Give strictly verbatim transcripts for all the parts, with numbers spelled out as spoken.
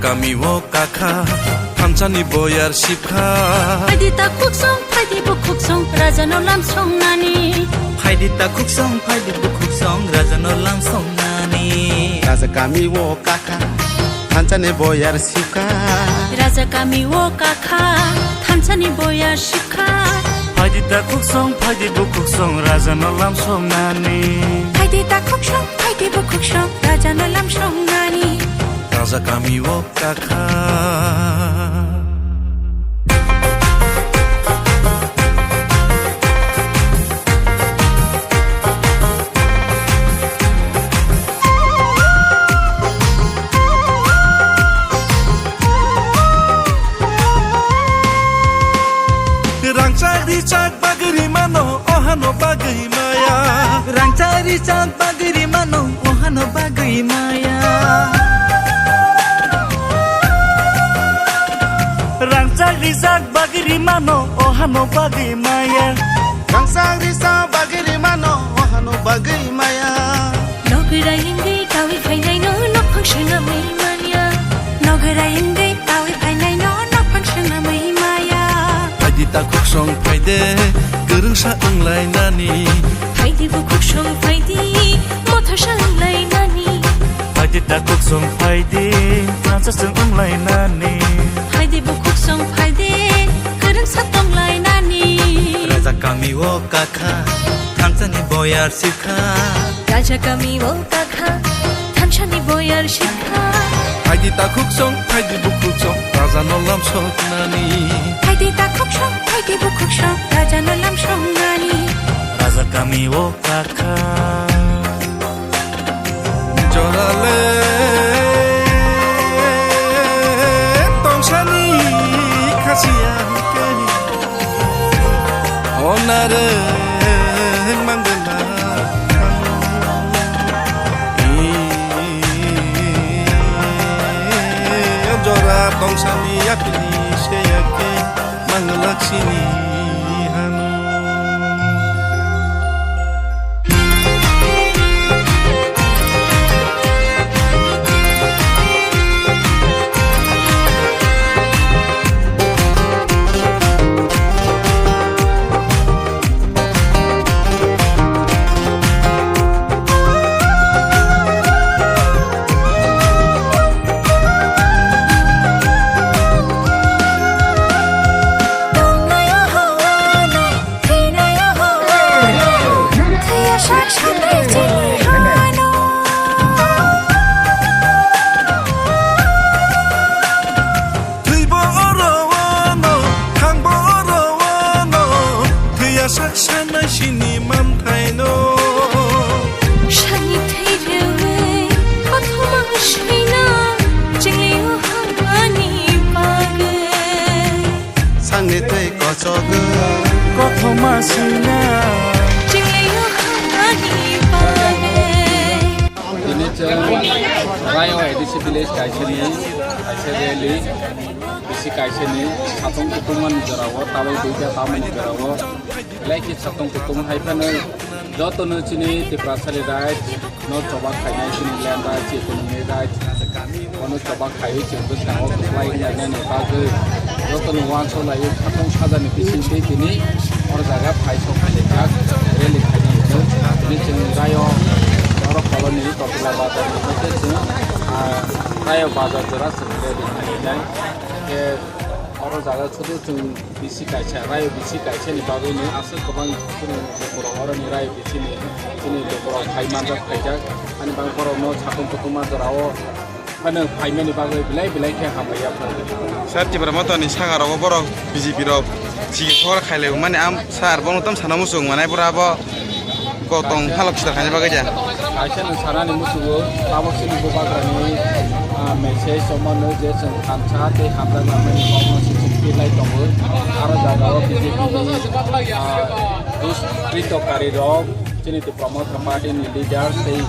Kami o kakha, thansa ni boyar sipkha. Phaidi ta khuksong, phaidi bukhuksong, raja no lam songnani. Phaidi ta khuksong, phaidi bukhuksong, raja no lam songnani. Raja kami o kakha, thansa ni boyar sipkha. Raja kami o kakha, thansa ni boyar sipkha. Phaidi ta khuksong, phaidi bukhuksong, raja no lam songnani. Phaidi ta khuksong, phaidi bukhuksong, raja no lam songnani. Raja kami o kakha. Rangchak richak bagwi rimano, ohano bagwi maya. Rangchak richak bagwi rimano, ohano bagwi maya. Rangchak richak bagwi rimano, ohano bagwi maya. Rangchak richak bagwi rimano, ohano bagwi maya. Nogwrai wngwi tawi phainaino nokhang swnamwi manya. Nogwrai wngwi tawi phainaino nokhang swnamwi maya. Phaidi ta khuksong phaide, kwrwngsa wnglainani. Phaidi bukhuksong phaidi, mothosa wnglainani. Phaidi ta khuksong phaidi, thansa chwng wnglainani. Phaidi bukhuksong phaidi, kwrwngsa tonglainani. Raja kami o kakha, thansani boyar sipkha. Raja kami o kakha, thansani boyar sipkha. Phaidi ta khuksong, phaidi bukhuksong, raja no lam soknani. Phaidi ta khuksong, phaidi bukhuksong, raja no lam soknani. Raja kami o kakha. Jorale tongsani khasiya hwnkhe. Onare mangwna jora tongsani yapini seyake manglaksini hanu. Thwibo oro ono, thangbo oro ono, thwiya sak sanai sini manthaino. Sani thwi rwui, kothoma sina, chingli o hangani bagwi. Sangni twi kochogwi. Kothoma sina. Chingli o hangani bagwi. Tini chwng Rayo A D C village kaisani, kaisa rally, bisi kaisani, satung kutung mani jorao, tabuk duita tamani jorao, belai khe satung kutung hai phano jotono chini Tiprasari rights no choba khainai, chini land rights, economy rights, bono choba khaiwi chwng bwskango kwplai wnglainani bagwi jotono uansuk laiwi khatong sajani bisingtwi tini oro jaga phai sok khaijak rally khainai hino. Tini chwng Rayo oro koloni Topila bazar ni mote chwng, ah, Rayo bazar jora chwng rally khainai. Khe oro jaga sudu chwng bisi kaisa, Rayo bisi kaisa ni bagwi ni aswk kwbang chini lukurok oroni Rayo bisi ni, chini lukurok phai manjak khaijak. Ani bagwi borokno satung kutung ma jorao phano phaimani bagwi belai belai khe hambai ya phano. Sir, Tipra Motha ni saka rogo borok B J P rok chigi sora khailai mani am sir bono tam sana muchung manai pura abo. Kotong halok sida khaina bagwi da. Kaisa no sanani musugo, tabuk chini bubagrani, ah, message omo no je chwng thansa tei hamjak nangmani kokno se chwng pirlai tongo. Aro jagao B J P ni, ah, dushkritokari rok, chini Tipra Motha Party ni leader tei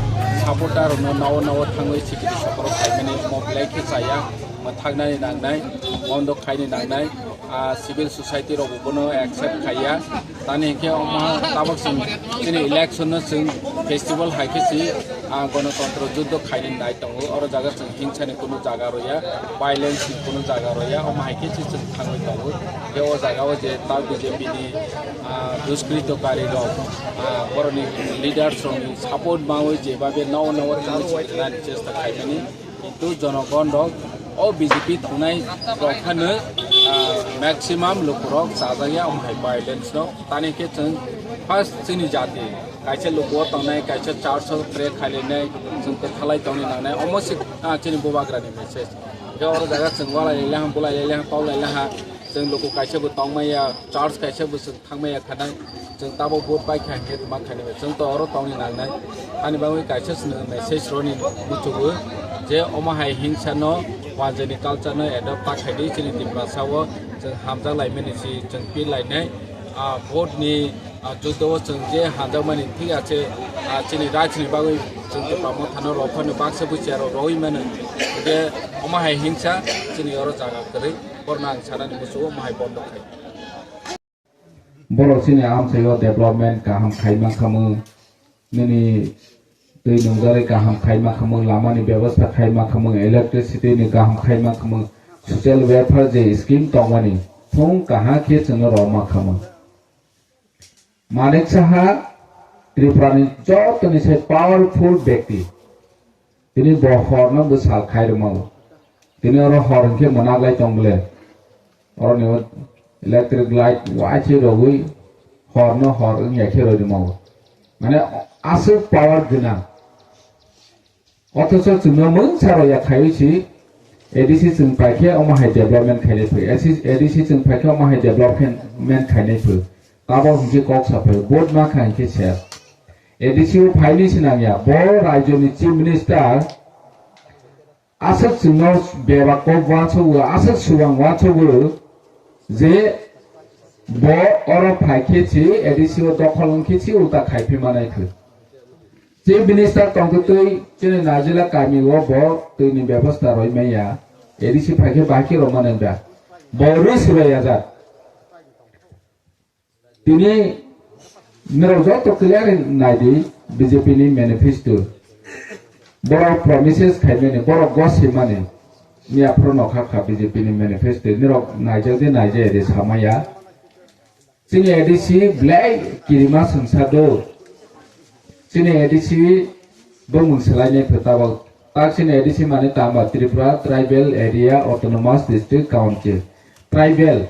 supporter rokno nao nao thangwi sikiri sokorok khaimani omo belai khe chaya, mwthaknani nangnai, bondo khaini nangnai. Ah, civil society rok bo bono accept khaiya. Tani hinkhe omo tabuk chwng chini election no chwng Festival hai khe si, ah, Ganatantro Juddho khaini nai tongo. Oro jaga chwng hingsani kunu jaga roya, violence ni kunu jaga roya, omo hai khe si chwng thangwi tongo. Tei o jaga o je ta B J P ni, ah, duskrito kari rok, ah, boroni leaders rok ni support mawi je babe nao nao chwng chwng chesta khaimani. Kintu jonogon rok o B J P tongnai rok phano, ah, maximum lukurok chajakya omo hai violence no. Tani khe chwng first chini jati kaisa luku o tongnai, kaisa church o pray khailainai, chwng kwthalai tongni nangnai. Omo se, ah, chini bubagra ni message. Khe oro jaga chwng walai laha, bulai laha, tawlai laha. Chwng luku kaisa bo tongmaya, church kaisa bo chwng thangmaya khanai, chwng tabok vote pai kha hinkhe ma khainai bai, chwng to oro tongni nangnai. Ani bagwi kaisa chwng message roni muchungo je omo hai hingsa no, wanjani culture no adopt ta khaidi, chini Tiprasa o chwng hamjak laimani si chwng pir lainai. Ah, vote ni, ah, judo o chwng je hamjakmani thik ache, ah, chini right ni bagwi chwng Tipra Motha no rok phano baksa buchia rok roi mano. Je omo hai hingsa chini oro jaga kwrwi, borno ang sanani muchungo omo hai bondo khai. Borok chini amchaio development kaham khai mankha mung, nini twi nungjarwi kaham khai mankha mung, lamani bebosta khai mankha mung, electricity ni kaham khai mankha mung, social welfare je scheme tongmani thung kaham khe chwngno rw mankha mung. Manik Saha Tripura ni joto ni se powerful bekti. Tini bo hor no bwsal khai rwmao. Tini oro hor hinkhe mwnak lai tong bwle. Oro ni electric light waise rogwi hor no hor wngya khe roi rwmao. Mane aswk power gwnang. Othocho chwngno mungsa rwya khaiwi si A D C chwng paikhe omo hai development khainai phu. A D C chwng paikhe omo hai development khainai phu. Tabok hinkhe kok saphai, vote ma kha hinkhe se. A D C o phaini swnamya, bo rajyoni chief minister aswk chwngno bebak kok uansukgo, aswk swbang uansukgo je bo oro phaikhe si A D C o dokhol wngkhe si ulta khaiphi manai khe. Chief minister tongtwtwi chini Najila kami o bo twini bebosta roi manya, A D C phaikhe bahai khe rw mano da. Bo rwi swbai ajak. Tini norok joto clear nai di B J P ni manifesto. Borok promises khaimani, borok gosimani. Miya phuru nokha kha B J P ni manifesto. Norok naijak di naijaya di samaya. Chini A D C belai kirima swngsa do. Chini A D C bumung swlainai phu tabok. Tak chini A D C mani tama Tripura Tribal Area Autonomous District Council. Tribal,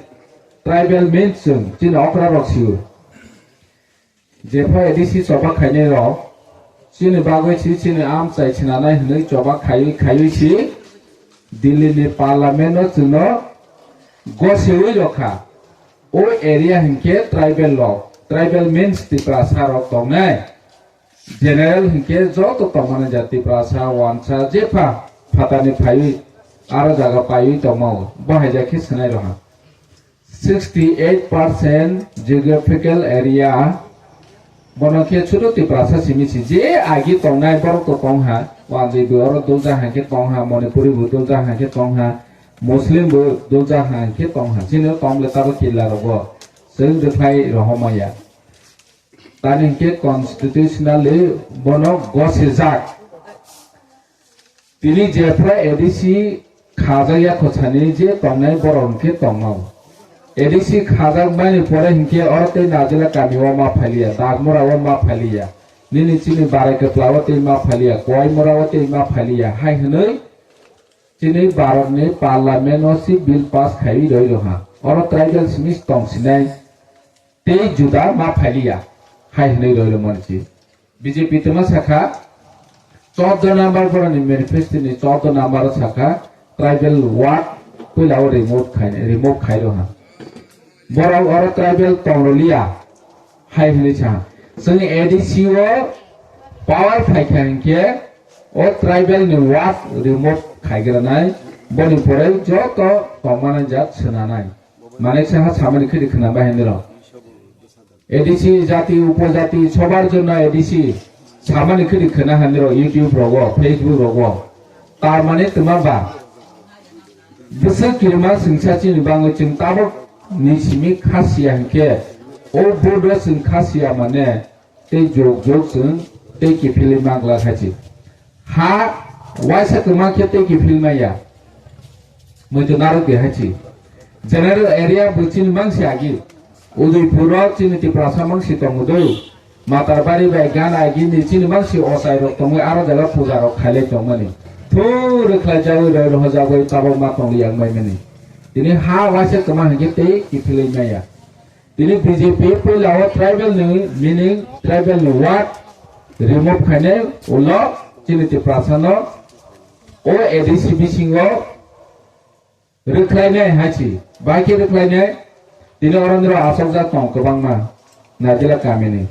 tribal means chwng chini okra rok sio. Jepha A D C choba khainai rok chini bagwi si chini amchai sinanai hwnwi choba khaiwi khaiwi si Delhi ni parliament o chwngno gosewi rokha. O area hinkhe tribal rok, tribal means Tiprasa rok tongnai. General hinkhe joto tongmani jat Tiprasa, Wansa, jepha phatani phaiwi aro jaga paiwi tongmao, bo hai jai khe swnai roha. Sixty eight percent geographical area bono khe sudu Tiprasa simi si je agi tongnai borok to tongha, Wanjwi bo oro dulja hai khe tongha, Manipuri bo dulja hai khe tongha, Muslim bo dulja hai khe tongha, chini tong le tabo killa rogo chwng rwkhlai rohormaya. Tani hinkhe constitutionally bono gosijak. Tini jephru A D C khajak ya khosani je tongnai borok hinkhe tongnao. A D C khajak mani pore hinkhe oro tei Najila kami o ma phaliya, Dagmura o ma phaliya, nini chini Barai Kwpla o tei ma phaliya, Koimura o tei ma phaliya, hai hwnwi chini Bharat ni parliament o si bill pass khaiwi roi roha. Oro tribal simi tong sinai tei juda ma phaliya, hai hwnwi roi rwmani si. B J P tama sakha, chordo number boroni manifesto ni chordo number o sakha, tribal ward puila o remove khai, remove khai roha. Borok oro tribal tongroliya, hai hwnwi sa. Chwng A D C o power phaikha hinkhe o tribal ni ward remove khaigranai, boni pore joto tongmani jat swnanai. Manik saha samani khidi khna bahai nirok. A D C jati upojati sobar jonno A D C samani khidi khna hai nirok YouTube rogo, Facebook rogo. Tar mane twma ba? Bwswk kirima swngsa chini bangwi chwng tabok ni simi khasiya hinkhe o bodo chwng khasiya mane tei jok jok chwng Tei kiphilwi mangla haichi. Ha waisa kwma khe tei kiphilmaya. Muitu narwk de haichi. General area bo chini mangsi agi. Udaipur o chini Tiprasa mangsi tongo do. Matarbari bai Gana agi ni chini mangsi ochai rok tongwi aro jaga puja rok khailai tongmani. Thu rwkhlai jawi roi roho jagwi tabok ma tongli yang bai mani. Tini ha waisa kwma hwnkhe tei kiphilwi maya. Tini B J P puila o tribal ni meaning, tribal ni word remove khainai ulo chini Tiprasa no o A D C bisingo rwkhlainai haichi, bai khe rwkhlainai tini oro niro asokjak tong kwbangma Najila kamini.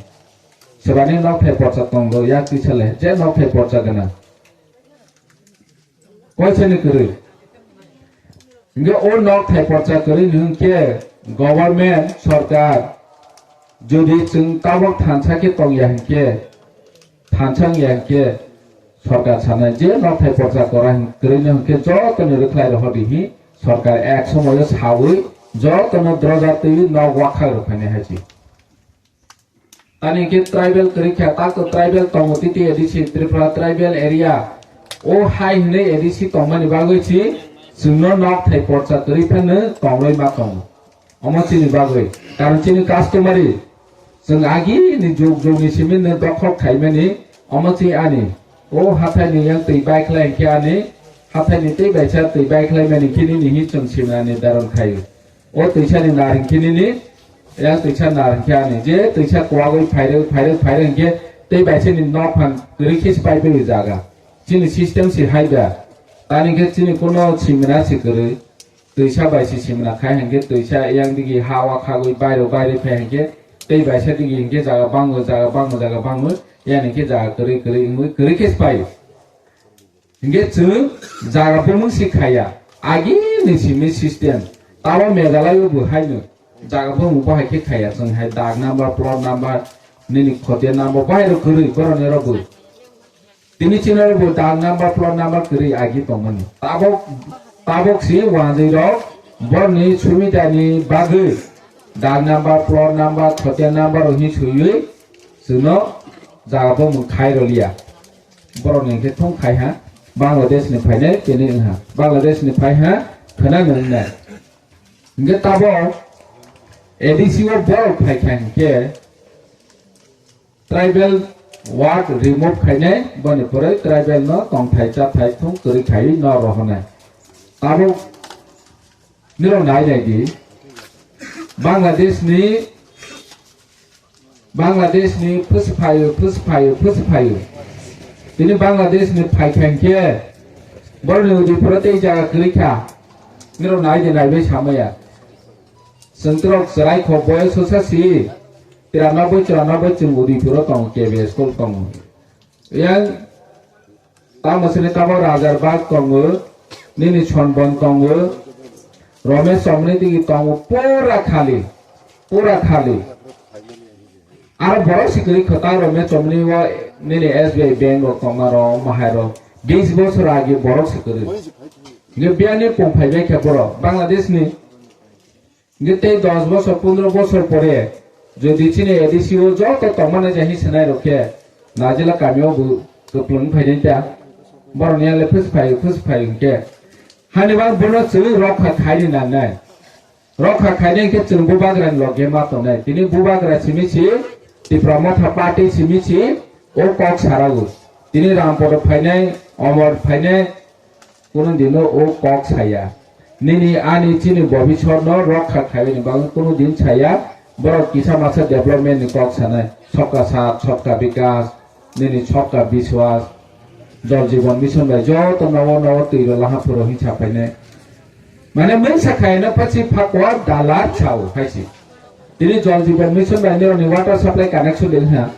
Sebani nokthai porsa tong do yak twi sale je nokthai porsa gana. Koisani kwrwi. Hingke o nok thai porsa kwrwi ni hingke government, sorkar, jodi chwng tabok thansa khe tongya hingke, thansa wngya hingke, sorkar sanai je nok thai porsa kwrwi ni hingke jotono rwkhlai rohordi hi sorkar ek somoyo sawi jotono droja twi nok wakhak rwkhainai hai se. Tani khe tribal kwrwi kha, tak to tribal tongo titi A D C, Tripura tribal area. O hai hwnwi A D C tongmani bagwi si chwngno nok thai porsa kwrwi phano tonglai ma tongo. Omo chini bagwi. Karon chini customary. Chwng agini jug jugni simi no dokhok khaimani. Omo chini ani. O hathaini yang twi baikhlai khe ani. Hathaini tei baisa twi baikhlai mani khe nini hi chwng simani daron khaio. O twisani nar hwnkhe nini, yang twisa nar hwnkhe ani. Je twisa kwagwi phairwk, phairwk, phairwk hwnkhe tei baisani nok phan kwrwi khe se pai phaiwi jaga. Chini system se hai da. Tani khe chini kuno simina se kwrwi. Twisa bai se simina khai hwnkhe twisa yang digi ha o khagwi bairo bairwi phai hwnkhe tei baisa digi hwnkhe jaga bango, jaga bango, jaga bango. Yani khe jaga kwrwi, kwrwi wngwi kwrwi khe se paio. Hingke chwng jaga bumung si khaya. Agini simi system. Tabo Meghalaya bo haino. Jaga bumung bo hai khe khaya. Chwng hai dag number, plot number, nini khotia number, bahai rok kwrwi, borok ni rok bo. Tini chini rok bo dag number, plot number kwrwi agi tongmani. Tabok, tabok si wanjwi rok borok ni subida ni bagwi dag number, plot number, khotia number rok hi swiwi chwngno jaga bumung khai rwliya. Borok ni hwnkhe thung khai ha, Bangladesh ni phainai tini wngha, Bangladesh ni phai ha, khwna nwngnai. Hingke tabo A D C o borok phai kha hingke tribal word remove khainai, boni pore tribal no tongthai chathai thung kwrwi khaiwi no rohornai. Tabo nirok nai nai di, Bangladesh ni Bangladesh ni phwswphaio, phwswphaio, phwswphaio. Tini Bangladesh ni phaikha hinkhe borokni Udaipur o tei jaga kwrwi kha. Nirok nai de naibai samaya. Chwng trok chwrai kho boyos sosa si. Tiranoboi, chwranoboi chwng Udaipur o tongo, K B S school tongo. Yang tamo sini tamo Rajar Bagh tongo, nini Sonbon tongo, Romesh Chomni tigi tongo, pura khali, pura khali. Aro borok si kwrwi kho ta Romesh Chomni o nini S B I bank rok tongma rok, mahai rok, bis bosor agi borok si kwrwi. Nge biyani pung phai bai khe borok Bangladesh ni. Hingke tei dos bosor, pondro bosor pore, jodi chini A D C o joto tongmani je hi swnai rok khe, Najila kami o bo kwplwng phainai ta, borok ni yale phwswphai, phwswphai hingke. Hani bang bono chwng rokha khaini nangnai. Rokha khainai hingke chwng bubagra ni loge ma tongnai. Tini bubagra simi si, Tipra Motha Party simi si, o kok sarago. Tini Rampodo phainai, Omor phainai, Kunu dino o kok saya. Nini ani chini bobisor no rokha khaibani bagwi kunu din saya. Borok kisa masa development ni kok sanai. Sabka saath, sabka bikas, nini sabka biswas, Jal Jeevan Mission bai joto nogo nogo twi rwla ha phuru hinsa phainai. Mane mungsa khaina pachi phakwa dalar chao haisi. Tini Jal Jeevan Mission bai nirokni water supply connection de ha.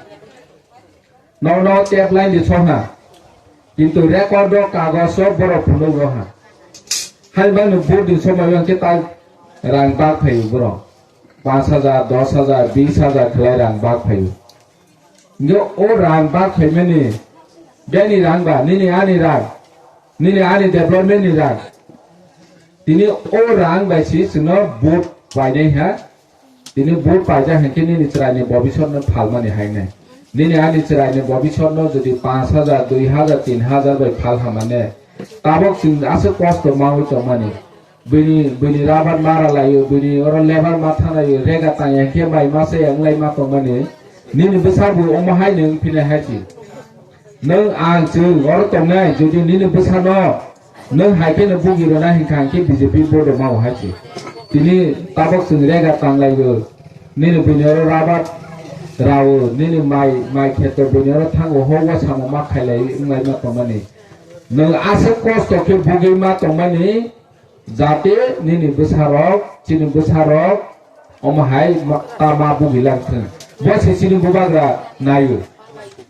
Nogo nogo tap line di soha. Kintu record o kagos o borok phunuk roha. Hai bangni vote ni somoi o hwnkhe ta rang bak phaio borok. Panch hajar, dos hajar, bis hajar khlai rang bak phaio. Hingke o rang bak phaimani, bini rang ba, nini ani rang, nini ani development ni rang. Tini o rang bai si chwngno vote painai ha. Tini vote paijak hinkhe nini chwraini bobisotno phalmani hainai. Nini ani chwraini bobisotno jodi panch hajar, dui hajar, tin hajar bai phal hamane, tabok chwng aswk kosto maui tongmani. Bini, bini rabar mara laio, bini oro lebar ma thanaio, rega tangya khe bai ma se wnglai ma tongmani. Nini bwsa bo omo hai nwng phina hai si. Nwng ang chwng oro tongnai, jodi nini bwsano nwng hai kheno bugi rwna hinkha hinkhe B J P bodo mao hai se. Tini tabok chwng rega tanglaio, nini bini oro rabat rao, nini mai, mai kheto bini oro thango, ho wa samo ma khailai wnglai ma tongmani. Nwng aswk kosto khe bugwi ma tongmani, jate nini bwsarok, chini bwsarok, omo hai ma, ta ma bugilang thung. Bo se chini bubagra naio.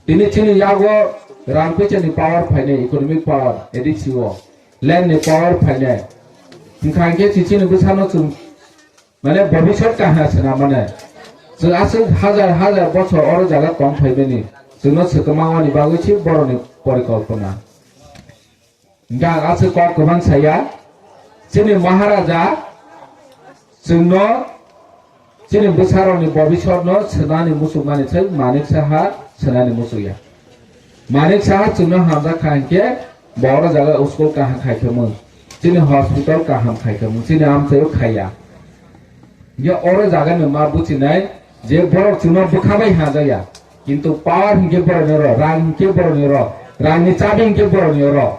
Tini chini yago rang paichani power phainai, economic power, A D C o, land ni power phainai. Hinkha hinkhe si chini bwsano chwng, mane, bobisot kaham swnamane. Chwng aswk hajar hajar bochor oro jaga tong phaimani. Chwngno swkang mani bagwi si boroni porikolpona. Hingke ang aswk kok kwbang saya, chini Maharaja chwngno, chini bwsarokni bobisotno swnani muchukmani sai Manik Saha swnani muchukya. Manik Saha chwngno hamjak kha hinkhe bo oro jaga school kaham khai khamung, chini hospital kaham khai khamung, chini amchaio khaiya. Hinkhe oro jaga no ma buchinai je borok chwngno bwkha bai hamjakya. Kintu power hinkhe borokni oro, rang hinkhe borokni oro, rangni chabi hinkhe borokni oro.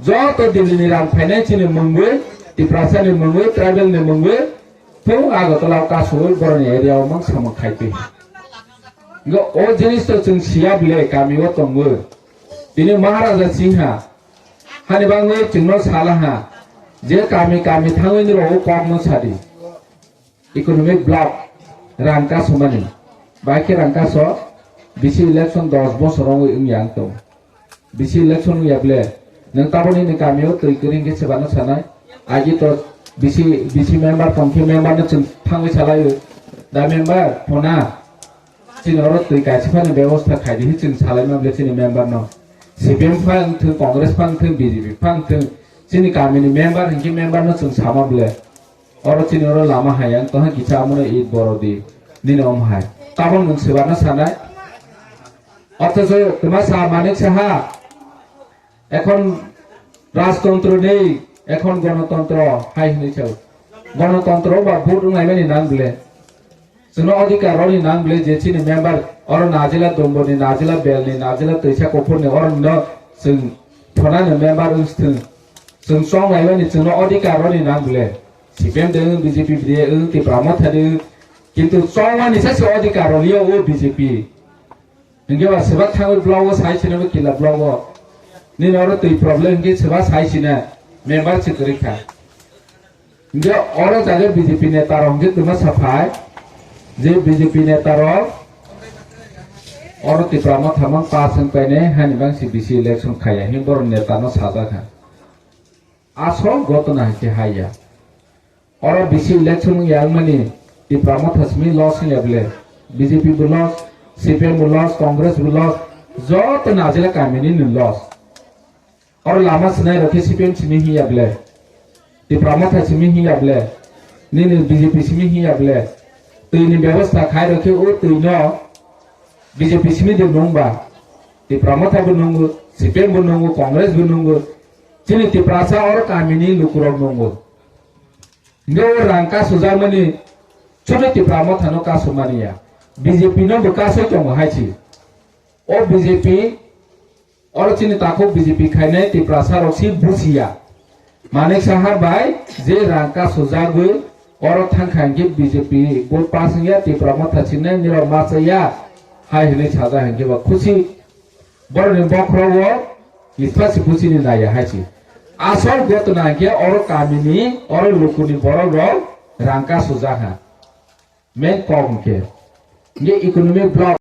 Joto Delhi ni rang phainai chini mungwi, Tiprasa ni mungwi, tribal ni mungwi, thung Agartala o kasugwi borokni area o mang samung khai twi. Hinkhe o jinis to chwng siya bile kami o tongwi. Tini Maharaja Singha, hani bangwi chwngno salaha, je kami kami thangwi nirok o kokno sadi. Economic block rang kasumani. Bai khe rang kaso bisi election dos bosor wngwi wngya ang tong. Bisi election wngya ble nwng taboni ni kami o twi kwrwi khe sebano sanai. Agi to bisi, bisi member tong khe member no chwng thangwi salai o. Da member phona chini oro twi kaisa phani bebosta khai di hin chwng salai ma ble chini member no. C P M pha wng thung, Congress pha wng thung, B J P pha wng thung. Chini kami ni member hinkhe member no chwng sama ble. Oro chini oro lama hai ang toha kisa amono it boro di. Nini om hai. Tabok nwng sebarno sanai. Othocho twma sa Manik Saha. Ekhon rajtontro nei, ekhon gonotontro hai hinwi sao. Gonotontro ba vote wnglaimani nang bile. Chwngno odhikar roni nang bile je chini member oro najila domboni, najila belni, najila twisa kuphurni oro no chwng thonani member wngthwng. Chwng chonglaimani chwngno odhikar roni nang bile. C P M de wng, B J P de wng, Tipra Motha de wng. Kintu chongmani se se odhikar roliya o B J P. Hinkhe ba seba thangwi block o sai sina bo kila block o. Nini oro twi problem hinkhe seba sai sina member se kwrwi kha. Hinkhe oro jaga B J P neta rok hinkhe twma saphai je B J P neta rok oro Tipra Motha mang pass wng painai hani bang se bisi election khaiya hin borok neta no sajak kha. Asol gotona hinkhe haiya. Oro bisi election wngya wngmani Tipra Motha simi loss wngya bile. B J P bo loss, C P M bo loss, Congress bo loss, joto najila kamini ni loss. Oro lama sinai rok khe C P M simi hinya bile. Tipra Motha simi hinya bile. Nini B J P simi hinya bile. Twi ni bebosta khai rok khe o twi no B J P simi de nung ba. Tipra Motha bo nungo, C P M bo nungo, Congress bo nungo. Chini Tiprasa oro kamini lukurok nungo. Hinkhe o rang kasujakmani chwngno Tipra Mothano kasumani ya. B J P no bo kasui tongo hai si. O B J P, oro chini takhuk B J P khainai Tiprasa rok si busiya. Manik Saha bai je rang kasujagwi oro thangkha hinkhe B J P vote pass wngya, Tipra Motha sinai nirok ma chaya hai hinwi sajak hinkhe ba khusi. Borokni bokhorogo Ispa si buchini naiya hai si. Asol gotona hinkhe oro kamini, oro lukuni borok rok rang kasujak ha. Main kok hinkhe. Hinkhe economic block